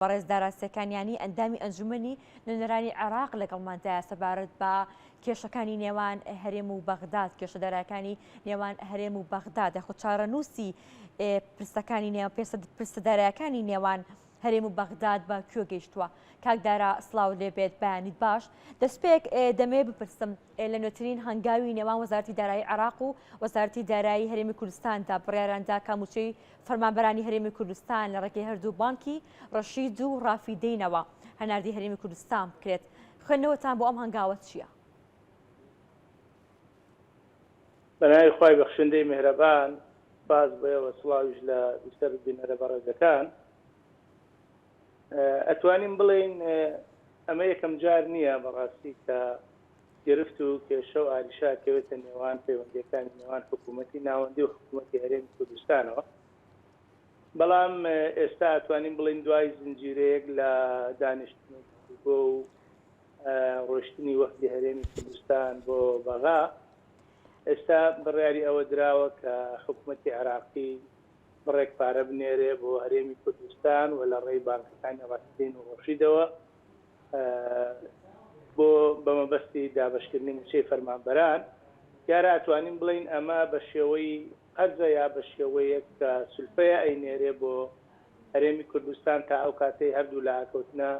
بەڕێز دارا سێکانیانی ئەندامی ئەنجومەنی نوێنەرانی عێراق لەگەڵماندایە سەبارەت بە کێشەکانی نێوان هەرێم و بەغداد، کێشە دارایەکانی نێوان هەرێم و بەغداد یاخود چارەنووسی پرسەکانی نێوان پرسە دارایەکانی نێوان هەرێم و بەغداد بە کوێ گەیشتووە. کاک دارا سڵاوت لێ بێت بەیانیت باش. دەستپێک دەمەوێت بپرسم لە نوێترین هەنگاوی نێوان وەزارەتی دارایی عێراق و وەزارەتی دارایی هەرێمی کوردستاندا بڕیاراندا کە مووچەی فەرمانبەرانی هەرێمی کوردستان لە ڕێگەی هەردوو بانکی ڕەشید و ڕافیدەینەوە هەناردەی هەرێمی کوردستان بکرێت. خوێندنەوەتان بۆ ئەم هەنگاوە چییە؟ بەناوی خوای بەخشندەی میهرەبان، سوپاس بۆ ئێوە، سڵاویش لە بیسەر و بینەرە بەڕێزەکان. ئەتوانین بڵێین ئەمە یەکەم جار نییە بەڕاستی کە گرفت و کێشە و ئاریشە ئەکەوێتە نێوان پەیوەندییەکانی نێوان حکوومەتی ناوەندی و حکوومەتی هەرێمی کوردستانەوە. بەڵام ئێستا ئەتوانین بڵێین دوای زنجیرەیەک لە دانیشتن و گفتوگۆ و ڕۆیشتنی وەفدی هەرێمی کوردستان بۆ بەغا، ئێستا بڕیاری ئەوە دراوە کە حکوومەتی عێراقی بڕێک پارە بنێرێ بۆ هەرێمی کوردستان و لە ڕێی بانکەکانی ڕافیدەین و ڕەشیدەوە بۆ بە مەبەستی دابەشکردنی مووچەی فەرمانبەران. دیارە ئەتوانین بڵێین ئەمە بە شێوەی قەرزە یا بە شێوەیەک کە سولفەیە ئەینێرێ بۆ هەرێمی کوردستان تا ئەو کاتەی هەردوولا ئەکەوتنە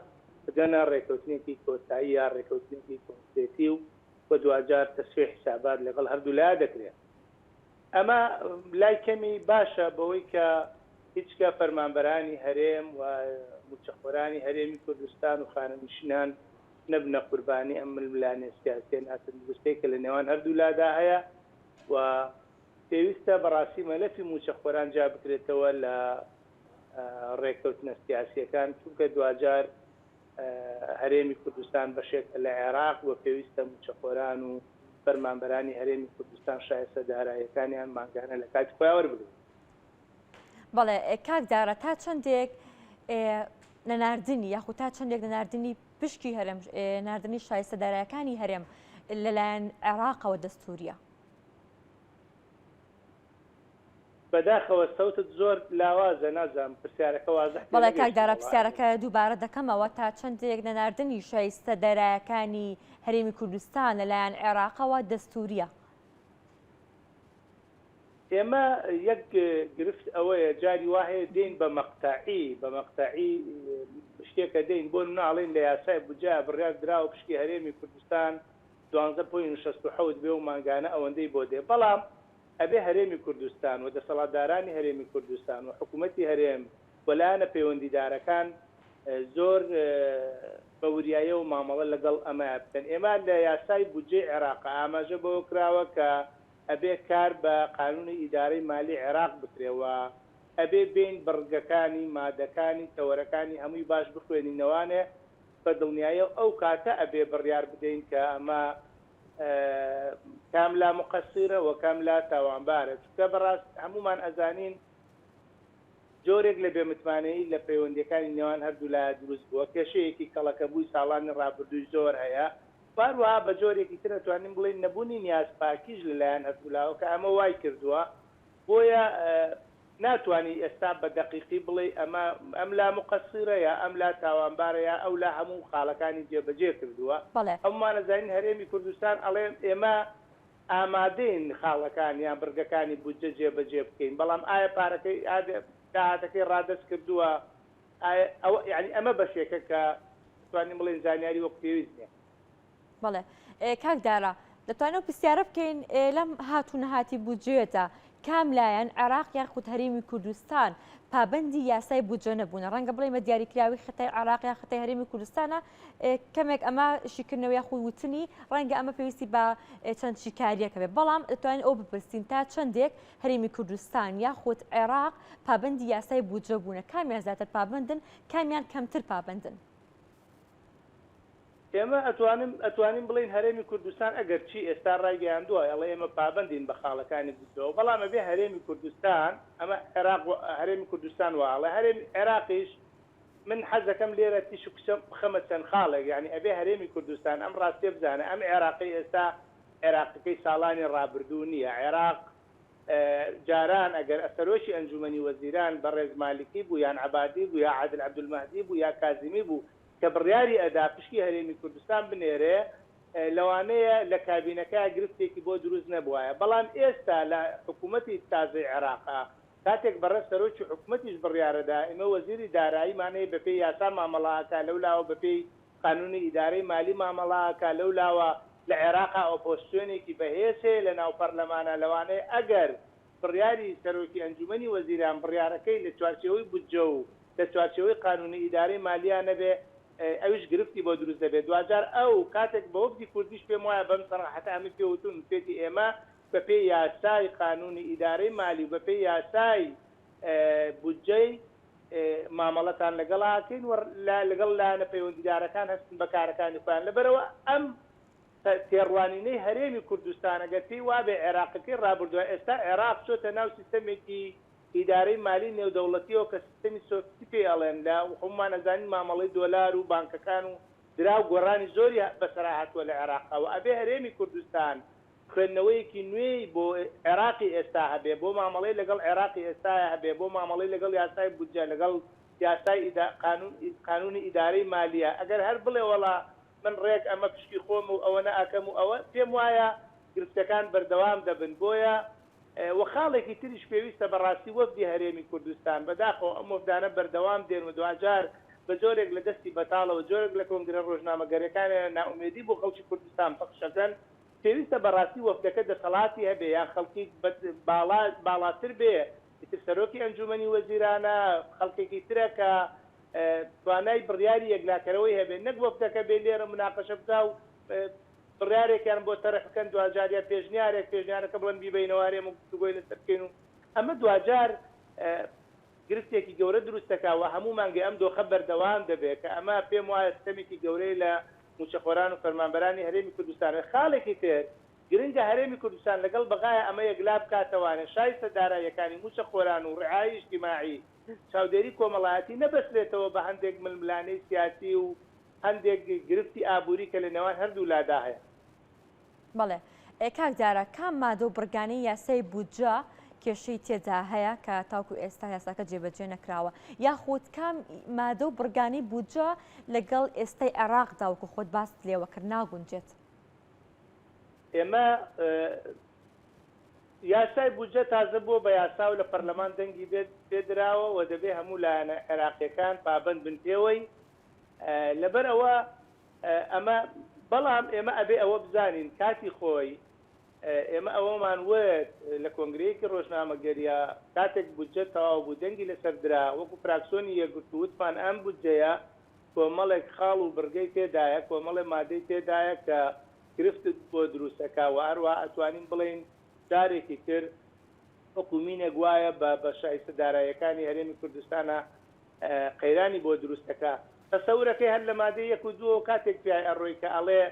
بگەنە ڕێکەوتنێکی کۆتایی یا ڕێکەوتنێکی کۆنکرێتی و و دواجار تەسفیەی حیسابات لەگەڵ هەردوولا دەکرێ. ئەمە لای کەمی باشە بەوەی کە هیچکە فەرمانبەرانی هەرێم و مووچەخۆرانی هەرێمی کوردستان و خانەنشینان نەبنە قوربانی ئەم ململانێ سیاسیە ناتەندروستەی کە لە نێوان هەردوولادا هەیە و پێویستە بەڕاستی مەلەفی مووچەخۆران جیا بکرێتەوە لە ڕێککەوتنە سیاسیەکان چونکە دواجار هەرێمی کوردستان بەشێکە لە عێراق و پێویستە مووچەخۆران و فەرمانبەرانی هەرێمی کوردستان شایستە داراییەکانیان مانگانە لە کاتی خۆیان وەربگرن. بەڵێ کاک دارا تا چەندێک نەناردنی یاخود تا چەندێک نەناردنی پشکی هەرێم ناردنی شایستە دارایەکانی هەرێم لەلایەن عێراقەوە دەستوریە؟ بەداخەوە سەوتت زۆر لاوازە نازانم پرسیارەکە وازح پێ بەڵێ کاک نەگەیشتم دارا وەڵا پرسیارەکە دووبارە دەکەمەوە تا چەندێک نەناردنی شایستە دارایەکانی هەرێمی کوردستان لەلایەن عێراقەوە دەستوریە؟ ئێمە یەک گرفت ئەوەیە جاری وا هەیە دێین بە مەقتەعی بە مەقتەعی شتێکە دێین بۆ نمونە ئەڵێین لە یاسای بودجەیا بڕیار دراوە پشکی هەرێمی کوردستان دوانزە پۆین 67 بێ و مانگانە ئەوەندەی بۆ دێ بەڵام ئەبێ هەرێمی کوردستان و دەسەڵاتدارانی هەرێمی کوردستان و حکوومەتی هەرێم و لایەنە پەیوەندیدارەکان زۆر بە وریاییەوە مامەڵە لەگەڵ ئەمە بکەن. ئێمە لە یاسای بودجەی عێراق ئاماژە بەوە کراوە کە ئەبێ کار بە قانوونی ئیدارەی مالی عێراق بکرێ و ئەبێ بێین بڕگەکانی، مادەکانی، تەوەرەکانی هەمووی باش بخوێنینەوانێ بە دڵنیاییەوە ئەو کاتە ئەبێ بڕیار بدەین کە ئەمە کام لا موقەسیرە و کام لا تاوانبارە چونکە بەڕاست هەموومان ئەزانین جۆرێک لە بێمتمانەیی لە پەیوەندیەکانی نێوان هەردوولا دروست بووە کێشەیەکی کەڵەکەبووی ساڵانی ڕابردووی زۆر هەیە و هەروەها بە جۆرێکی تر ئەتوانین بڵێین نەبوونی نیازپاکیش لەلایەن هەردوولاوە کە ئەمە وای کردووە بۆیە ناتوانی ئێستا بە دەقیقی بڵێی ئەمە ئەم لا موقەسیرە یا ئەم لا تاوانبارە یا ئەو لا هەموو خاڵەکانی جێبەجێ کردووە. بەڵێ. هەموومان ئەزانین هەرێمی کوردستان ئەڵێ ئێمە ئامادەین خاڵەکان یان بڕگەکانی بودجە جێبەجێ بکەین، بەڵام ئایا پارەکەی داهاتەکەی ڕادەست کردووە؟ ئایا ئەوە یانی ئەمە بەشێکە کە ئەتوانین بڵێین زانیاری وەک پێویست نییە. بەڵێ کاک دارا دەتوانین ئەو پرسیارە بکەین لەم هات و نەهاتی بودجەیەدا کام لایەن عێراق یاخود هەرێمی کوردستان پابەندی یاسای بودجە نەبوونە ڕەنگە بڵێ بە دیاریکراوی خەتای عێراق یا خەتای هەرێمی کوردستانە کەمێک ئەمە شیکردنەوە یاخود وتنی ڕەنگە ئەمە پێویستی بە چەند شیکاریەکە بێ بەڵام دەتوانین ئەو بپرسین تا چەندێک هەرێمی کوردستان یاخود عێراق پابەندی یاسای بودجە بوونە کامیان زیاتر پابەندن کامیان کەمتر پابەندن؟ ئێمە ئەتوانم ئەتوانین بڵێین هەرێمی کوردستان ئەگەر چی ئێستا ڕایگەیاندووە ئەڵێ ئێمە پابەندین بە خاڵەکانی بودجەوە بەڵام ئەبێ هەرێمی کوردستان ئەمە عێراق هەرێمی کوردستان وا ئەڵێ هەرێمی عێراقیش من حەزەکەم لێرە تیشک بچم بخەمە چەند خاڵێک یانی ئەبێ هەرێمی کوردستان ئەم ڕاستیە بزانێ ئەم عێراقەی ئێستا عێراقەکەی ساڵانی ڕابردوو نییە عێراق. جاران ئەگەر سەرۆکی ئەنجومەنی وەزیران بەڕێز مالکی بوو یان عەبادی بوو یا عادل عەبدولمەهدی بوو یا کازمی بوو کە بڕیاری ئەدا پشکی هەرێمی کوردستان بنێرێ لەوانەیە لە کابینەکە گرفتێکی بۆ دروست نەبوایە بەڵام ئێستا لە حکوومەتی تازەی عێراقا کاتێک بەڕێز سەرۆکی حکومەتیش بڕیارەدا ئێمە وەزیری داراییمان هەیە بەپێی یاسا مامەڵە ئەکا لەولاوە بەپێی قانونی ئیدارەی مالی مامەڵە ئەکا لەولاوە لە عێراقا ئۆپۆزسیۆنێکی بەهێز هەیە لەناو پەرلەمانا لەوانەیە ئەگەر بڕیاری سەرۆکی ئەنجومەنی وەزیران بڕیارەکەی لە چوارچێوەی بودجە و لە چوارچێوەی قانونی ئیدارەی مالیا نەبێ ئەویش گرفتی بۆ دروست دەبێ دواجار ئەو کاتێک بە وەفدی کوردیش پێم وایە بەم سەراحەتە ئەمەی پێ وتون وتوێتی ئێمە بەپێی یاسای قانونی ئیدارەی مالی و بەپێی یاسای بودجەی مامەڵەتان لەگەڵ ئەکەین و لەگەڵ لایەنە پەیوەندیدارەکان هەستن بە کارەکانی خۆیان لەبەرئەوە ئەم تێڕوانینەی هەرێمی کوردستان ئەگەر پێی وابێ عێراقەکەی ڕابردووە ئێستا عێراق چۆتە ناو سیستەمێکی ئیدارەی مالی نێودەوڵەتیەوە کە سیستەمی سۆفتی پێی ئەڵێن لە هەموومان ئەزانین مامەڵەی دۆلار و بانکەکان و دراو گۆڕانی زۆری بەسەرا هاتووە لە عێراقا و ئەبێ هەرێمی کوردستان خوێندنەوەیەکی نوێی بۆ عێراقی ئێستا هەبێ، بۆ مامەڵەی لەگەڵ عێراقی ئێستایا هەبێ، بۆ مامەڵەی لەگەڵ یاسای بودجە، لەگەڵ یاسای ئیدا قانون قانونی ئیدارەی مالیە، ئەگەر هەر بڵێ وەڵا من ڕێک ئەمە پشکی خۆمە و ئەوەنە ئەکەم و ئەوە، پێم وایە گرفتەکان بەردەوام دەبن، بۆیە وە خاڵێکی تریش پێویستە بەڕاستی وەفدی هەرێمی کوردستان، بەداخەوە ئەم وەفدانە بەردەوام دێن و دواجار بە جۆرێک لە دەستی بەتاڵەوە، جۆرێک لە کۆنگرە ڕۆژنامەگەریەکانیان نائومێدی بۆ خەڵکی کوردستان پەخش ئەکەن، پێویستە بەڕاستی وەفدەکە دەسەڵاتی هەبێ یان خەڵکی باڵا باڵاتر بێ ئیتر سەرۆکی ئەنجومەنی وەزیرانە خەڵکێکی ترە کە توانای بڕیاری یەکلاکەرەوەی هەبێ نەک وەفدەکە بێ لێرە مناقەشە بکا و بڕیارێکیان بۆ تەرح بکەن دواجار یا پێشنیارێک پێشنیارەکە بڵێن بیبەینەوە هەرێم و گفتوگۆی لەسەر بکەین و ئەمە دواجار گرفتێکی گەورە دروست دەکا و هەموو مانگێ ئەم دۆخە بەردەوام دەبێ کە ئەمە پێم وایە ستەمێکی گەورەیە لە مووچەخۆران و فەرمانبەرانی هەرێمی کوردستان. خاڵێکی تر گرنگە هەرێمی کوردستان لەگەڵ بەغایا ئەمە یەکلا بکاتەوانێ شایستە داراییەکانی مووچەخۆران و ڕعایەی ئیجتیماعی، چاودێری کۆمەڵایەتی نەبەسترێتەوە بە هەندێک ململانێی سیاسی و هەندێک گرفتی ئابووری کە لە نێوان هەردوولادا هەیە. بەڵێ کاک دارا کام مادە و بڕگانەی یاسای بودجە کێشەی تێدا هەیە کە تاوکو ئێستا یاساکە جێبەجێ نەکراوە یاخود کام مادە و بڕگانەی بودجە لەگەڵ ئێستای عێراقدا وەکو خۆت باست لێوە کرد ناگونجێت؟ ئێمە یاسای بودجە تازە بووە بە یاسا و لە پەرلەمان دەنگی پێدراوە و دەبێ هەموو لایەنە عێراقییەکان پابەند بن پێوەی لەبەر ئەوە ئەمە بەڵام ئێمە ئەبێ ئەوە بزانین کاتی خۆی ئێمە ئەوەمان وت لە کۆنگرەیەکی ڕۆژنامەگەریە کاتێک بودجە تەواو بوو دەنگی لەسەر درا وەکو فراکسۆنی یەکگرتوو وتمان ئەم بودجەیە کۆمەڵێک خاڵ و بڕگەی تێدایە کۆمەڵێ مادەی تێدایە کە گرفت بۆ دروست ئەکا وە هەروەها ئەتوانین بڵێین جارێکی تر وەکو مینێک وایە بە بە شایستە داراییەکانی هەرێمی کوردستانا قەیرانی بۆ دروست ئەکا. تەسەورەکەی هەر لە مادەی یەک و دووەوە کاتێک پیای ئەڕۆی کە ئەڵێ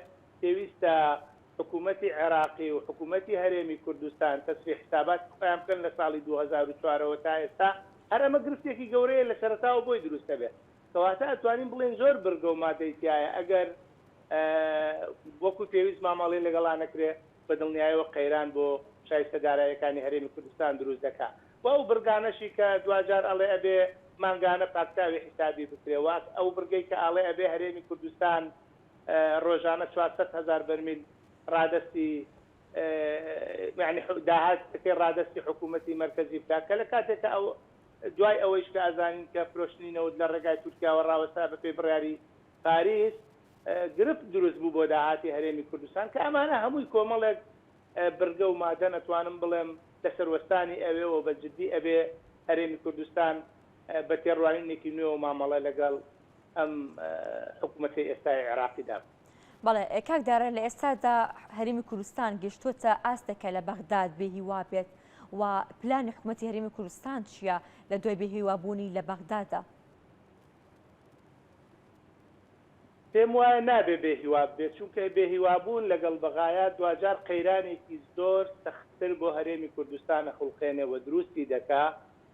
پێویستە حکوومەتی عێراقی و حکوومەتی هەرێمی کوردستان تەسفیە حیساباتی خۆیان بکەن لە ساڵی 2004 ەوە تا ئێستا هەر ئەمە گرفتێکی گەورەیە لە سەرەتاوە بۆی دروست ئەبێ. کەواتە ئەتوانین بڵێین زۆر برگە و مادەی تیایە ئەگەر وەکو پێویست مامەڵەی لەگەڵا نەکرێ بە دڵنیایەوە قەیران بۆ شایستە داراییەکانی هەرێمی کوردستان دروست دەکا و ئەو بڕگانەشی کە دواجار ئەڵێ ئەبێ مانگانە پاکتاوی حیسابی بکرێ و ئەو بڕگەی کە ئاڵێ ئەبێ هەرێمی کوردستان ڕۆژانە 400 هەزار بەرمیل ڕادەستی یانی داهاتەکەی ڕادەستی حکوومەتی مەرکەزی بکا کە لە کاتێک کە ئەو دوای ئەوەیش کە ئەزانین کە فرۆشتنی نەوت لە ڕێگای تورکیاوە ڕاوەستا بە پێی بڕیاری پاریس گرفت دروست بوو بۆ داهاتی هەرێمی کوردستان کە ئەمانە هەمووی کۆمەڵێک بڕگە و مادەن ئەتوانم بڵێم لەسەر وەستانی ئەوێ و بە جدی ئەبێ هەرێمی کوردستان بە تێڕوانینێکی نوێوە مامەڵە لەگەڵ ئەم حکوومەتەی ئێستای عێراقیدا بکات. بەڵێ کاک دارا لە ئێستادا هەرێمی کوردستان گەیشتووەتە ئاستێک کە لە بەغداد بێ هیوا بێت و پلانی حکوومەتی هەرێمی کوردستان چییە لە دوای بێ هیوابوونی لە بەغدادا؟ پێم وایە نابێ بێ هیوا ببێت، چونکە بێ هیوابوون لەگەڵ بەغایا دواجار قەیرانێکی زۆر سەختتر بۆ هەرێمی کوردستان ئەخوڵقێنێ و دروستی دەکا،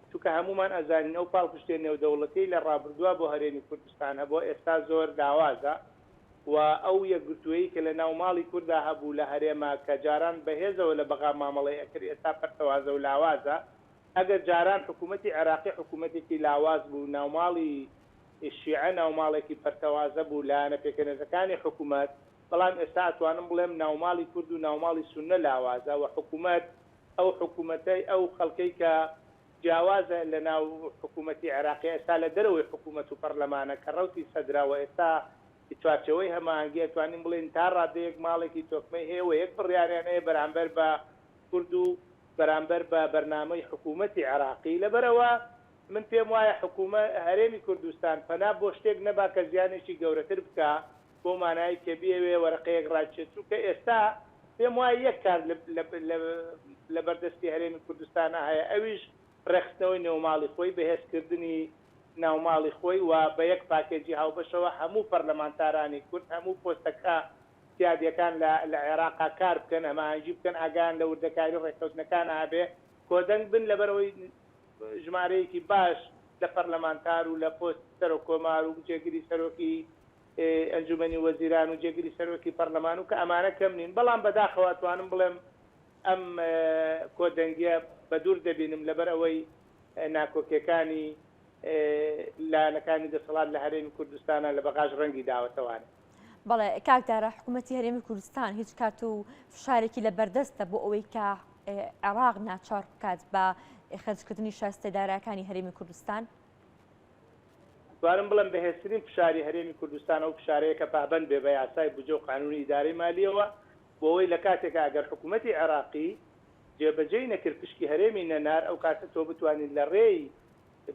چونکە هەموومان ئەزانین ئەو پاڵپشتیە نێودەوڵەتیەی لە ڕابردووا بۆ هەرێمی کوردستان هەبووە ئێستا زۆر لاوازە. و ئەو یەکگرتوویی کە لە ناو ماڵی کوردا هەبوو لە هەرێما کە جاران بەهێزەوە لە بەغا مامەڵەی ئەکرد ئێستا پەرتەوازە و لاوازە. ئەگەر جاران حکوومەتی عێراقی حکوومەتێکی لاواز بوو، ناوماڵی شیعە ناوماڵێکی پەرتەوازە بوو، لایەنە پێکهێنەرەکانی حکوومەت، بەڵام ئێستا ئەتوانم بڵێم ناوماڵی کورد و ناوماڵی سوننە لاوازە و حکوومەت ئەو حکوومەتەی ئەو خەڵکەی کە جیاوازە لە ناو حکوومەتی عێراقی ئێستا لە دەرەوەی حکوومەت و پەڕلەمانە کە ڕەوتی سەدرە و ئێستا چوارچێوەی هەماهەنگی ئەتوانین بڵێین تا ڕادەیەک ماڵێکی تۆکمەی هەیە و یەک بڕیاریان هەیە بەرامبەر بە کورد و بەرامبەر بە بەرنامەی حکوومەتی عێراقی، لەبەرئەوە من پێم وایە حکوومە هەرێمی کوردستان پەنا بۆ شتێک نەبا کە زیانێکی گەورەتر بکا بەو مانایەی کە بیەوێ وەرەقەیەک ڕابکێشێ چونکە ئێستا پێم وایە یەک کار لە بەردەستی هەرێمی کوردستانا هەیە ئەویش ڕێکخستنەوەی نێوماڵی خۆی، بەهێزکردنی ناوماڵی خۆی و بە یەک پاکێجی هاوبەشەوە هەموو پەرلەمانتارانی کورد هەموو پۆستەکە سیادیەکان لە لە عێراقا کار بکەن، هەماهەنگی بکەن، ئاگایان لە وردەکاری ڕێککەوتنەکان هەبێ، کۆدەنگ بن، لەبەرئەوەی ژمارەیەکی باش لە پەرلەمانتار و لە پۆستی سەرۆک کۆمار و جێگری سەرۆکی ئەنجومەنی وەزیران و جێگری سەرۆکی پەرلەمان و کە ئەمانە کەم نین، بەڵام بەداخەوە ئەتوانم بڵێم ئەم کۆدەنگیە بەدوور دەبینم لەبەرئەوەی ناکۆکیەکانی لایەنەکانی دەسەڵات لە هەرێمی کوردستانا لە بەغاش ڕەنگی داوەتەوانێ. بەڵێ کاک دارا حکوومەتی هەرێمی کوردستان هیچ کات و فشارێکی لە بەردەستە بۆ ئەوەی کە عێراق ناچار بکات بە خەرجکردنی شایستە دارایەکانی هەرێمی کوردستان؟ توانم بڵێم بەهێزترین فشاری هەرێمی کوردستان ئەو فشارەیە کە پابەند بێ بە یاسای بودجە و قانونی ئیدارەی مالییەوە بۆ ئەوەی لە کاتێکا ئەگەر حکوومەتی عێراقی جێبەجێی نەکرد پشکی هەرێمی نەنار ئەو کاتە تۆ بتوانیت لە ڕێی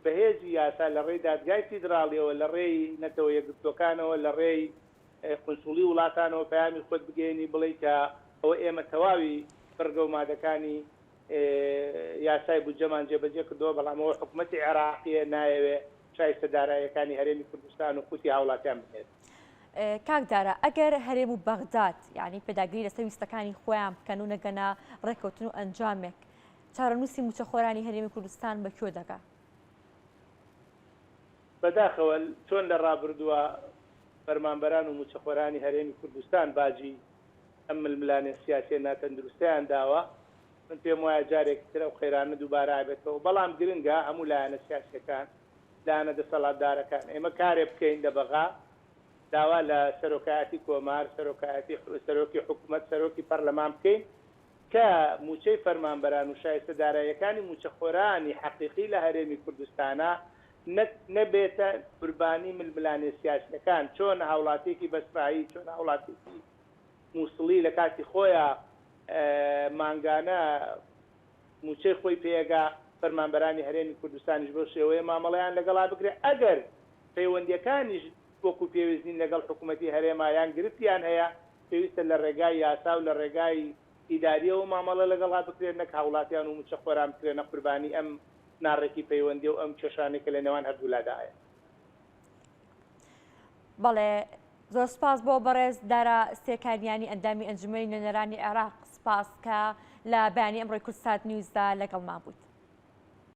بەهێزی یاسا لە ڕێی دادگای فیدراڵیەوە، لە ڕێی نەتەوە یەکگرتووەکانەوە، لە ڕێی قونسوڵی وڵاتانەوە پەیامی خۆت بگەیەنی بڵێی کە ئەوە ئێمە تەواوی بڕگە و مادەکانی یاسای بودجەمان جێبەجێ کردووە، بەڵام ئەوە حکومەتی عێراقیە نایەوێ شایستە داراییەکانی هەرێمی کوردستان و قوتی هاوڵاتیان بنێرێت. کاک دارا ئەگەر هەرێم و بەغداد یانی پێداگری لەسەر ویستەکانی خۆیان بکەن و نەگەنە ڕێککەوتن و ئەنجامێک، چارەنووسی مووچەخۆرانی هەرێمی کوردستان بە کوێ دەگا؟ بەداخەوە چۆن لە ڕابردووە فەرمانبەران و مووچەخۆرانی هەرێمی کوردستان باجی ئەم ململانێ سیاسیە ناتەندروستەیان داوە، من پێم وایە جارێکی تر ئەو قەیرانە دووبارە ئەبێتەوە، بەڵام گرنگە هەموو لایەنە سیاسیەکان، لایەنە دەسەڵاتدارەکان ئێمە کارێ بکەین لە بەغا داوا لە سەرۆکایەتی کۆمار، سەرۆکایەتی سەرۆکی حکومەت، سەرۆکی پەرلەمان بکەین کە مووچەی فەرمانبەران و شایستە داراییەکانی مووچەخۆرانی حەقیقی لە هەرێمی کوردستانا نەک نەبێتە قوربانی ململانێ سیاسیەکان چۆن هاوڵاتیەکی بەسرایی چۆن هاوڵاتیەکی موسڵی لە کاتی خۆیا مانگانە مووچەی خۆی پێگا فەرمانبەرانی هەرێمی کوردستانیش بەو شێوەیە مامەڵەیان لەگەڵا بکرێت ئەگەر پەیوەندیەکانیش وەکو پێویست نین لەگەڵ حکومەتی هەرێما یان گرفتیان هەیە پێویستە لە ڕێگای یاسا و لە ڕێگای ئیدارییەوە مامەڵە لەگەڵا بکرێت نەک هاوڵاتیان و مووچەخۆران بکرێنە قوربانی ئەم ناڕێکی پەیوەندیە و ئەم کێشانەی کە لە نێوان هەردوولادا هەیە. بەڵێ زۆر سپاس بۆ بەڕێز دارا سێکانیانی ئەندامی ئەنجومەنی نوێنەرانی عێراق سپاس کە لە بەیانی ئەمڕۆی کوردسات نیوزدا لەگەڵمان بوویت.